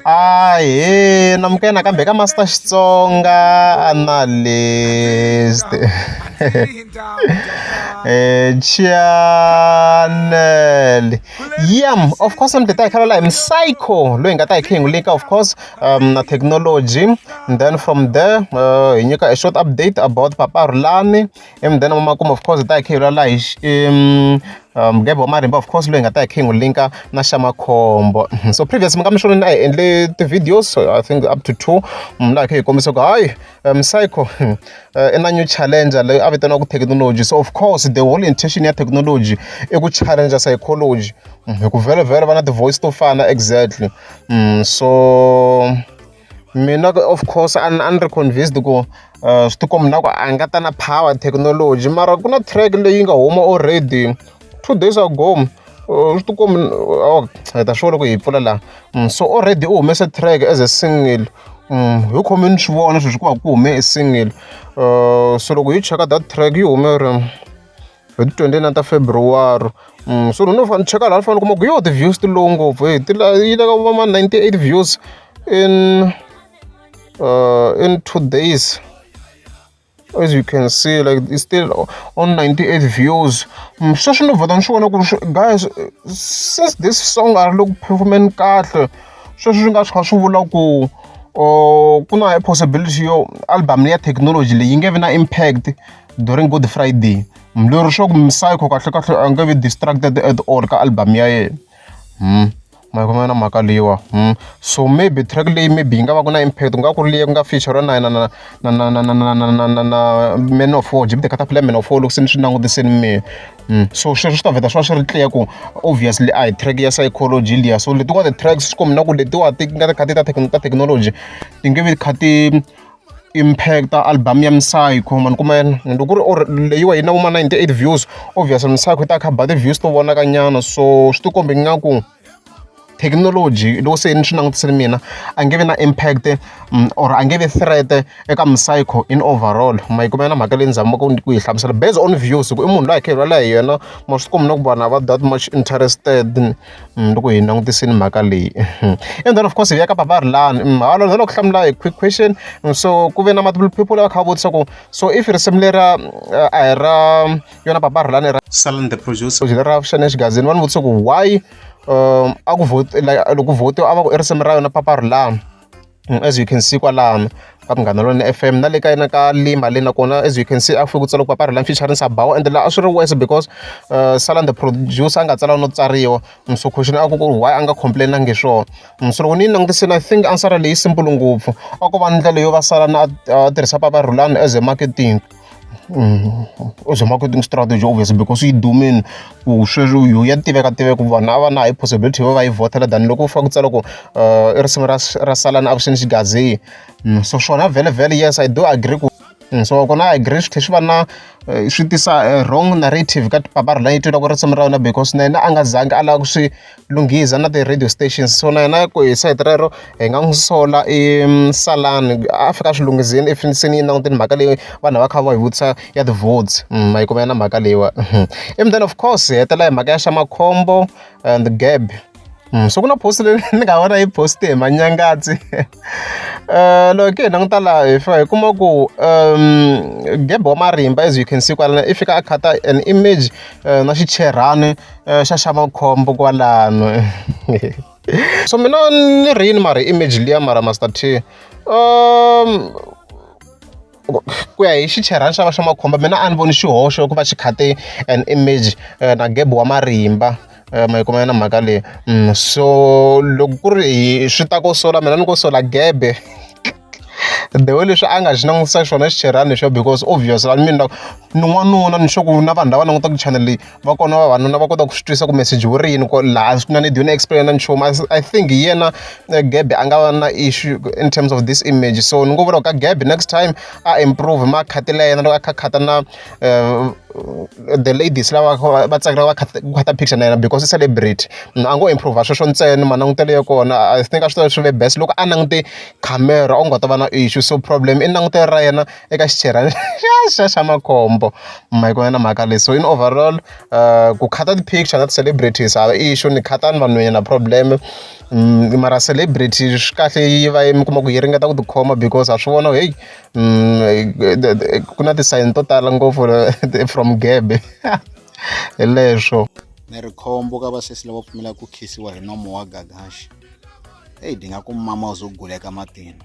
Ahee namukela nakambe ka Master Xitsonga Analyst channel yam of course mi ta hi khalela hi Psycho loyi hi nga ta hi kha hi n'wi lika of course na technology and then from there hi nyika a short update about Papa Rhulani and then makumu of course hi ta hi kha hi vulavula hi Mugebe wa Marimba of course loyi hi nga ta hi kha hi n'wi linka na xa makhombo. So previous mi nga mi swona a hi endle ti-videos I think up to two laha hi kha hi kombisa ku hayi Psycho i na new challenger leyi a vitaniwaka thekinoloji. So of course the whole intention ya thekinoloji i ku challenger psychology hi ku vhelavhele va na ti-voice to fana exactly. So mina of course a ni a ni ri convinced ku swi ti komba na ku a nga ta na power thekinoloji mara ku na track leyi nga huma already 2 days ago, swi ti komba, oh, hi ta swi vona loko hi pfula laha. So already u humese track as a single, hi khome ni swi vona sweswi ku va ku hume e single. So loko hi cheka that track yi hume ri hi ti 29 ta February. So loko no fane ni cheka laha ni fanele ni kuma ku yo ti-views ti low ngopfu, ti yi le ka va ma 98 views in 2 days. As you can see, like, it's still on 98 views. Sweswi ni vheta ni swi vona ku guys, since this song a ri le ku performeni kahle, sweswi swi nga swi kha swi vula ku ku na possibility yo album ya technology leyi yi nge vi na impact during Good Friday, lero swa ku Psycho kahle kahle a nge vi distracted at all ka album ya yena. Ma yi kuma na mhaka leyiwa. So maybe track leyi maybe yi nga va ku na impact ku nga ku ri leyi ku nga feature na yena na Man of War, Jimmy the Caterpillar, Man of War, loko se ni swi langutisini mina. So sweswo swi ta vheta swi va swi ri clear ku obviously a hi track ya psychology liya. So letiwa ti-tracks swi komba na ku letiwa ti nga ti kha ti ta technology ti nge vi kha ti impact album ya Psycho mani kuma yena loko ku ri or leyiwa yi na vo ma 98 views, obviously Psycho yi ta kha ba ti-views to vonaka nyana. So swi ti komba ingaku thekinoloji loko se ni swi langutisile mina a nge vi na impact or a nge vi threat eka Psycho in overall. Ma yi kuma na mhaka leyi ni zamaka ku yi hlamusela based on views, ku i munhu loyi a hi kha hi vulavula hi yena, ma swi komba na ku vanhu a va that much interested loko hi langutisini mhaka leyi. And then of course hi ya ka Papa Rhulani hala ni ku hlamula hi quick question. So ku ve na multiple people lava kha va vutisa ku so if risimu lera a hi ra yona Papa Rhulani ra Salon the producer. Ra Xana Xigazini, va ni vutisa ku why a ku vote like loko vote a va ku i risimu ra yona Papa Rhulani. As you can see kwalano ka Munghana Lonene FM na le ka yena ka Lima le nakona, as you can see, a fike ku tsala ku Papa Rhulani featuring Sabawa, and laha a swi ri worse because Salon the producer a nga tsala no tsariwa. So question a ku ku why a nga complain-angi hi swona. So loko ni yi langutisile, I think answer leyi simple ngopfu, a ko va ndlela yo va sala na a tirhisa Papa Rhulani as a marketing, as a marketing strategy, obviously because yi dumile ku sweswo yo ya tiveka tiveka ku vanhu a va na high possibility yo va yi vhotela than loko u fika ku tsala ku i risimu ra Salani Avuxeni Xigazi. So swona vhele vhele, yes, I do agree ku so kona I agree, swi tlhela swi va na swi tisa wrong narrative ka Papa Rhulani yi twela ku risimu ra yona because na yena a nga zangi a lava ku swi lunghiza na ti-radio stations. So na yena ku hi sayiti rero hi nga n'wi sola i Salani a fika a swi lunghizini if se ni yi langutile mhaka leyi vanhu va kha va hi vutisa ya ti-votes. Ma yi kuma na mhaka leyiwa. And then of course hi hetelela hi mhaka ya xa Makhombo and Gab. So ku na post leyi ni nga vona yi post hi Manyangatsi. Loko hi languta laha hi fika hi kuma ku Gab wa Marimba, as you can see kwalano, i fika a khata an image na xicherhani xa xa Makhombo kwalano. So mina ni ri yini mara image liya mara Master T, ku ya hi xicherhani xa va xa Makhombo, mina a ni voni xihoxo ku va xi khate an image na Gab wa Marimba. Ma yi kuma na mhaka leyi. So loko ku ri hi swi ta ko sola mina ni ko sola Gebe the way leswi a nga xi langutisa xona xicherhani lexiya because obviously I mean ni n'wanuna, ni sure ku na vanhu lava langutaka channel leyi va kona vavanuna va kota ku swi twisisa ku message wu ri yini ko laha swi na need yo ni explain nchumu. I think hi yena Gebe a nga va na issue in terms of this image. So ni ngo vula ka Gebe next time a improve makhatelo ya yena loko a kha khata na The ladies lava va tsakela va ku khata picture na yena because i celebrity, a ngo improve sweswo ntsena malangutelo ya kona. I think a swi ta swi ve best loko a langute camera, u nga ta va na issue. So problem i langutelo ra yena eka xicherhani xa xa makhombo ma yi na mhaka leyi. So in overall, ku khata ti-picture na ti-celebrities a issue, ni khata ni vanhwanyana problem, mara celebrity swi kahle yi va mi kuma ku yi ringeta ku tikhoma because ha swi vona, hey, ku na ti-sign to tala ngopfu from Gebe, hi leswo. Ni ri khombo ka vasesi lava pfumelaka ku khisiwa hi nomo wa gagashi. Eyi, ndi nga ku mama u zo guleka matino.